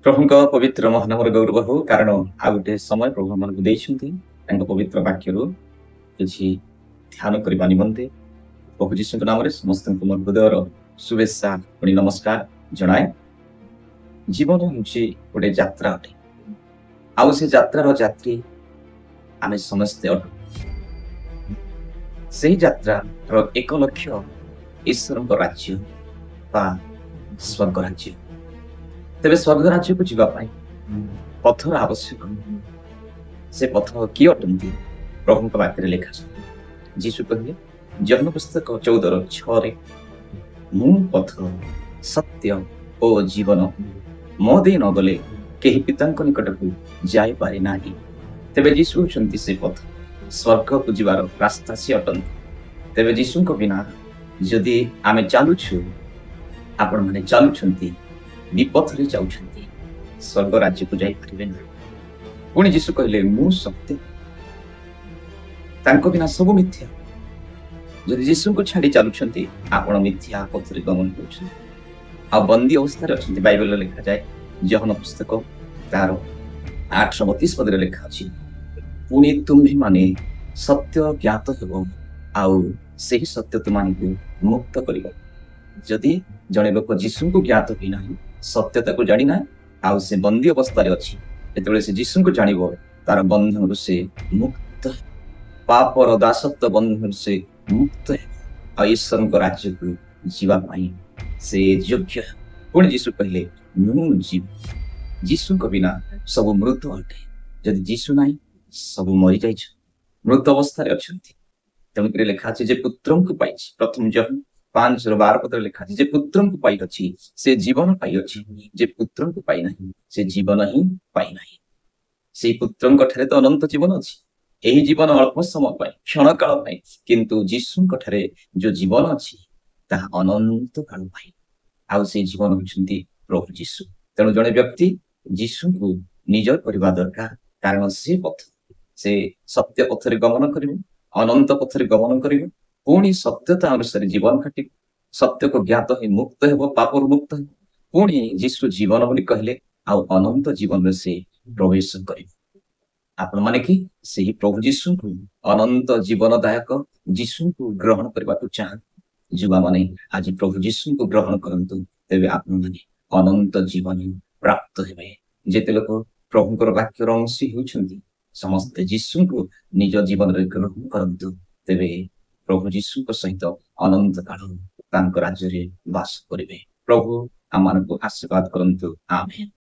ପ୍ରଭୁଙ୍କ ପବିତ୍ର ମହାନାମର ଗୌରବ ହଉ, କାରଣ ଆଉ ଗୋଟେ ସମୟ ପ୍ରଭୁ ଆମମାନଙ୍କୁ ଦେଇଛନ୍ତି ତାଙ୍କ ପବିତ୍ର ବାକ୍ୟରୁ କିଛି ଧ୍ୟାନ କରିବା ନିମନ୍ତେ। ପ୍ରଭୁ ଯୀଶୁଙ୍କ ନାମରେ ସମସ୍ତଙ୍କୁ ମୋର ହୃଦୟର ଶୁଭେଚ୍ଛା ପୁଣି ନମସ୍କାର ଜଣାଏ। ଜୀବନ ହେଉଛି ଗୋଟେ ଯାତ୍ରା ଅଟେ, ଆଉ ସେ ଯାତ୍ରାର ଯାତ୍ରୀ ଆମେ ସମସ୍ତେ ଅଟୁ। ସେହି ଯାତ୍ରାର ଏକ ଲକ୍ଷ୍ୟ ଈଶ୍ୱରଙ୍କ ରାଜ୍ୟ ବା ସ୍ୱର୍ଗ ରାଜ୍ୟ। ତେବେ ସ୍ୱର୍ଗ ରାଜ୍ୟକୁ ଯିବା ପାଇଁ ପଥର ଆବଶ୍ୟକ। ସେ ପଥ କିଏ ଅଟନ୍ତି? ପ୍ରଭୁଙ୍କ ବାକ୍ୟରେ ଲେଖା, ଯୀଶୁ କହିଲେ ଜନ୍ମ ପୁସ୍ତକ 14:6ରେ, ମୁଁ ପଥ, ସତ୍ୟ ଓ ଜୀବନ, ମୋ ଦେଇ ନ ଗଲେ କେହି ପିତାଙ୍କ ନିକଟକୁ ଯାଇପାରେ ନାହିଁ। ତେବେ ଯୀଶୁ ହେଉଛନ୍ତି ସେ ପଥ, ସ୍ୱର୍ଗକୁ ଯିବାର ରାସ୍ତା ସେ ଅଟନ୍ତି। ତେବେ ଯୀଶୁଙ୍କ ବିନା ଯଦି ଆମେ ଚାଲୁଛୁ, ଆପଣମାନେ ଚାଲୁଛନ୍ତି, ବିପଥରେ ଯାଉଛନ୍ତି, ସ୍ୱର୍ଗ ରାଜ୍ୟକୁ ଯାଇପାରିବେ ନାହିଁ। ପୁଣି ଯୀଶୁ କହିଲେ, ମୁଁ ସତ୍ୟ, ତାଙ୍କ ବିନା ସବୁ ମିଥ୍ୟା। ଯଦି ଯୀଶୁଙ୍କୁ ଛାଡ଼ି ଚାଲୁଛନ୍ତି, ଆପଣ ମିଥ୍ୟା ପଥରେ ଗମନ କରୁଛନ୍ତି ଆଉ ବନ୍ଦୀ ଅବସ୍ଥାରେ ଅଛନ୍ତି। ବାଇବେଲରେ ଲେଖାଯାଏ, ଯୋହନ ପୁସ୍ତକ ତାର 8:32 ପଦରେ ଲେଖା ଅଛି, ପୁଣି ତୁମ୍ଭେମାନେ ସତ୍ୟ ଜ୍ଞାତ ହେବ ଆଉ ସେହି ସତ୍ୟ ତୁମମାନଙ୍କୁ ମୁକ୍ତ କରିବ। ଯଦି ଜଣେ ଲୋକ ଯୀଶୁଙ୍କୁ ଜ୍ଞାତ ହୋଇନାହିଁ, ସତ୍ୟତାକୁ ଜାଣିନାହିଁ ଆଉ ସେ ବନ୍ଦୀ ଅବସ୍ଥାରେ ଅଛି, ଯେତେବେଳେ ସେ ଯୀଶୁଙ୍କୁ ଜାଣିବ, ତାର ବନ୍ଧନରୁ ସେ ମୁକ୍ତ, ପାପର ଦାସତ୍ୱ ବନ୍ଧନରୁ ସେ ମୁକ୍ତ ହେବ ଆଉ ଈଶ୍ୱରଙ୍କ ରାଜ୍ୟକୁ ଯିବା ପାଇଁ ସେ ଯୋଗ୍ୟ। ପୁଣି ଯୀଶୁ କହିଲେ, ମୁଁ ଜୀବ। ଯୀଶୁଙ୍କ ବିନା ସବୁ ମୃତ ଅଟେ। ଯଦି ଯୀଶୁ ନାହିଁ, ସବୁ ମରିଯାଇଛ, ମୃତ ଅବସ୍ଥାରେ ଅଛନ୍ତି। ତେଣୁକରି ଲେଖା ଅଛି ଯେ ପୁତ୍ରଙ୍କୁ ପାଇଛି, ପ୍ରଥମ ଯୋହନ 5:12 ପଦରେ ଲେଖା ଅଛି, ଯେ ପୁତ୍ରଙ୍କୁ ପାଇଅଛି ସେ ଜୀବନ ପାଇଅଛି, ଯେ ପୁତ୍ରଙ୍କୁ ପାଇନାହିଁ ସେ ଜୀବନ ହିଁ ପାଇନାହିଁ। ସେଇ ପୁତ୍ରଙ୍କ ଠାରେ ତ ଅନନ୍ତ ଜୀବନ ଅଛି। ଏହି ଜୀବନ ଅଳ୍ପ ସମୟ ପାଇଁ, କ୍ଷଣକାଳ ପାଇଁ, କିନ୍ତୁ ଯୀଶୁଙ୍କ ଠାରେ ଯୋଉ ଜୀବନ ଅଛି ତାହା ଅନନ୍ତ କାଳ ପାଇଁ, ଆଉ ସେଇ ଜୀବନ ହେଉଛନ୍ତି ପ୍ରଭୁ ଯୀଶୁ। ତେଣୁ ଜଣେ ବ୍ୟକ୍ତି ଯୀଶୁଙ୍କୁ ନିଜ କରିବା ଦରକାର, କାରଣ ସେ ପଥ, ସେ ସତ୍ୟ ପଥରେ ଗମନ କରିବ, ଅନନ୍ତ ପଥରେ ଗମନ କରିବ, ପୁଣି ସତ୍ୟତା ଅନୁସାରେ ଜୀବନ କାଟିବ, ସତ୍ୟକୁ ଜ୍ଞାତ ହୋଇ ମୁକ୍ତ ହେବ, ପାପରୁ ମୁକ୍ତ ହେବ। ପୁଣି ଯୀଶୁ ଜୀବନ ବୋଲି କହିଲେ ଆଉ ଅନନ୍ତ ଜୀବନରେ ସେ ପ୍ରବେଶ କରିବ। ଆପଣମାନେ କି ସେହି ପ୍ରଭୁ ଯୀଶୁଙ୍କୁ, ଅନନ୍ତ ଜୀବନଦାୟକ ଯୀଶୁଙ୍କୁ ଗ୍ରହଣ କରିବାକୁ ଚାହାନ୍ତି? ଯୁବାମାନେ ଆଜି ପ୍ରଭୁ ଯୀଶୁଙ୍କୁ ଗ୍ରହଣ କରନ୍ତୁ, ତେବେ ଆପଣମାନେ ଅନନ୍ତ ଜୀବନ ପ୍ରାପ୍ତ ହେବେ। ଯେତେ ଲୋକ ପ୍ରଭୁଙ୍କର ବାକ୍ୟର ଅଂଶୀ ହେଉଛନ୍ତି, ସମସ୍ତେ ଯୀଶୁଙ୍କୁ ନିଜ ଜୀବନରେ ଗ୍ରହଣ କରନ୍ତୁ, ତେବେ ପ୍ରଭୁ ଯୀଶୁଙ୍କ ସହିତ ଅନନ୍ତ କାଳ ତାଙ୍କ ରାଜ୍ୟରେ ବାସ କରିବେ। ପ୍ରଭୁ ଆମମାନଙ୍କୁ ଆଶୀର୍ବାଦ କରନ୍ତୁ। ଆମେନ୍।